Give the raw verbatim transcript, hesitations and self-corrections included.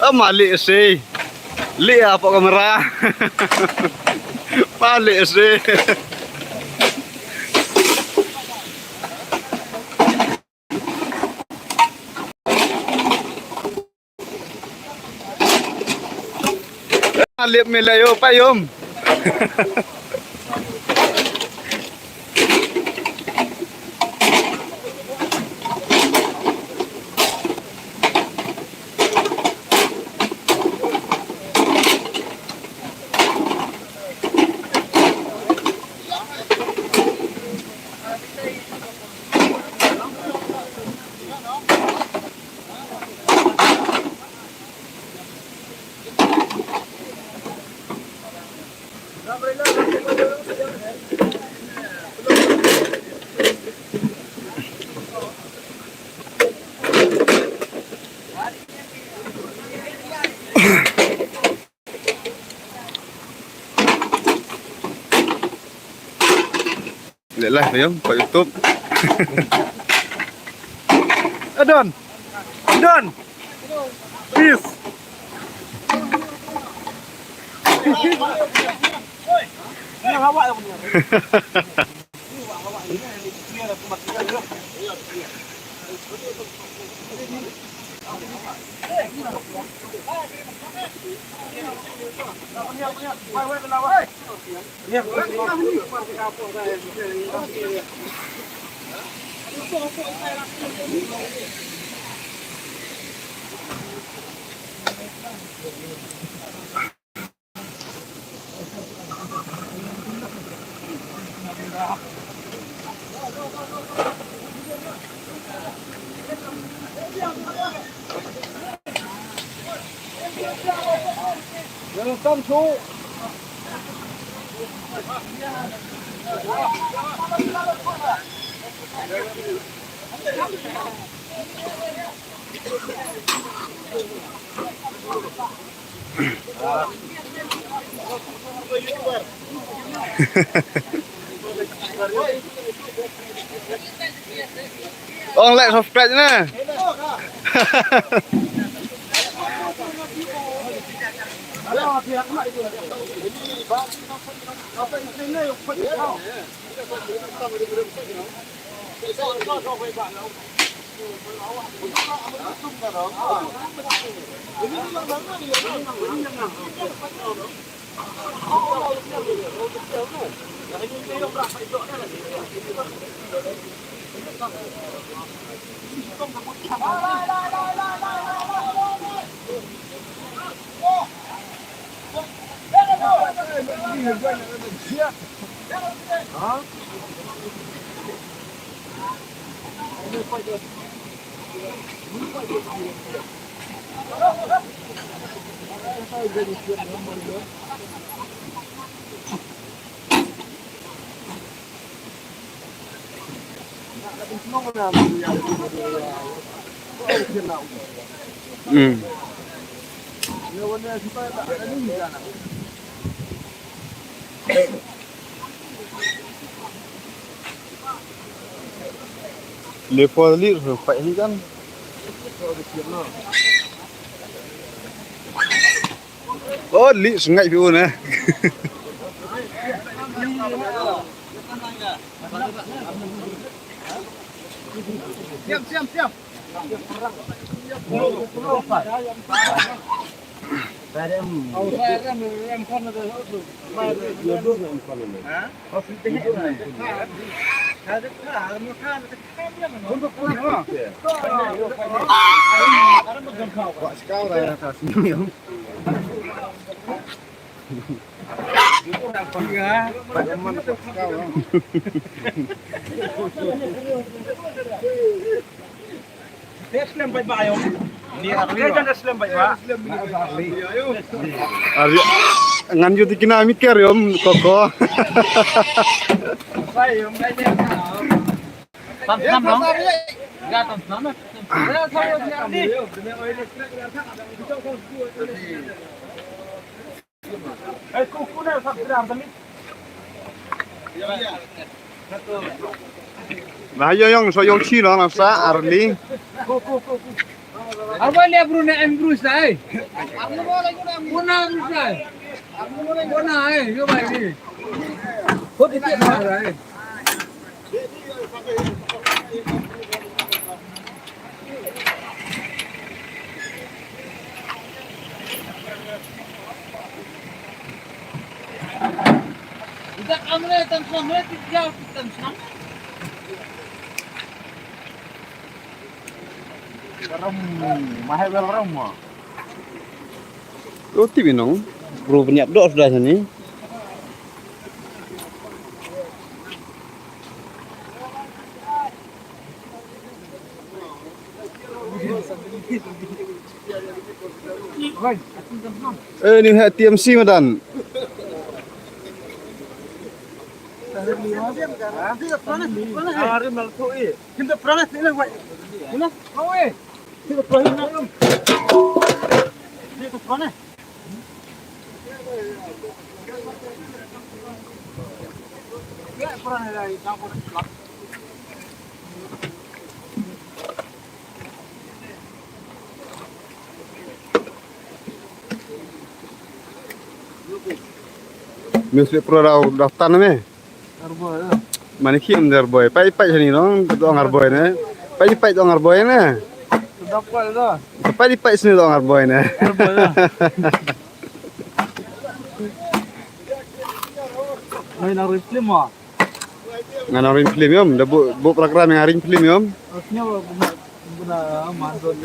Ah, malik si. Lik ah pok kamera. Malik si. Lip mi la yo pa yom. Leh live ba yom, pa YouTube. Adon. Adon. Peace. Ong like subscribe na. Hmm. Le por li ru pa hi kan. Oh, li sngai pi un eh. Siap, siap, siap. Ar ngan ïoh tikna mit kar ïoh koko. Tam tam dong. Ya tam tam. Nah, yo yong so yong chi lo na sa arli. Arba le bru ne em bru sa eh. Buna bru sa eh. Buna eh yo bai ni. Ko ti ti na eh. Roti binong, bro, banyak dok sudah sini. Eh, ni ha T M C madan. Mes be pro dau daftar na me. Mane ki em der boy. Pai pai hani nong dong ar boy ne. Pai pai dong ar boy ne. Pai pai sini dong ar boy ne. Ngai nang ring film ah. Ngan nang ring film yom, da bu bu program yang ring film yom. Asnya guna guna mandon.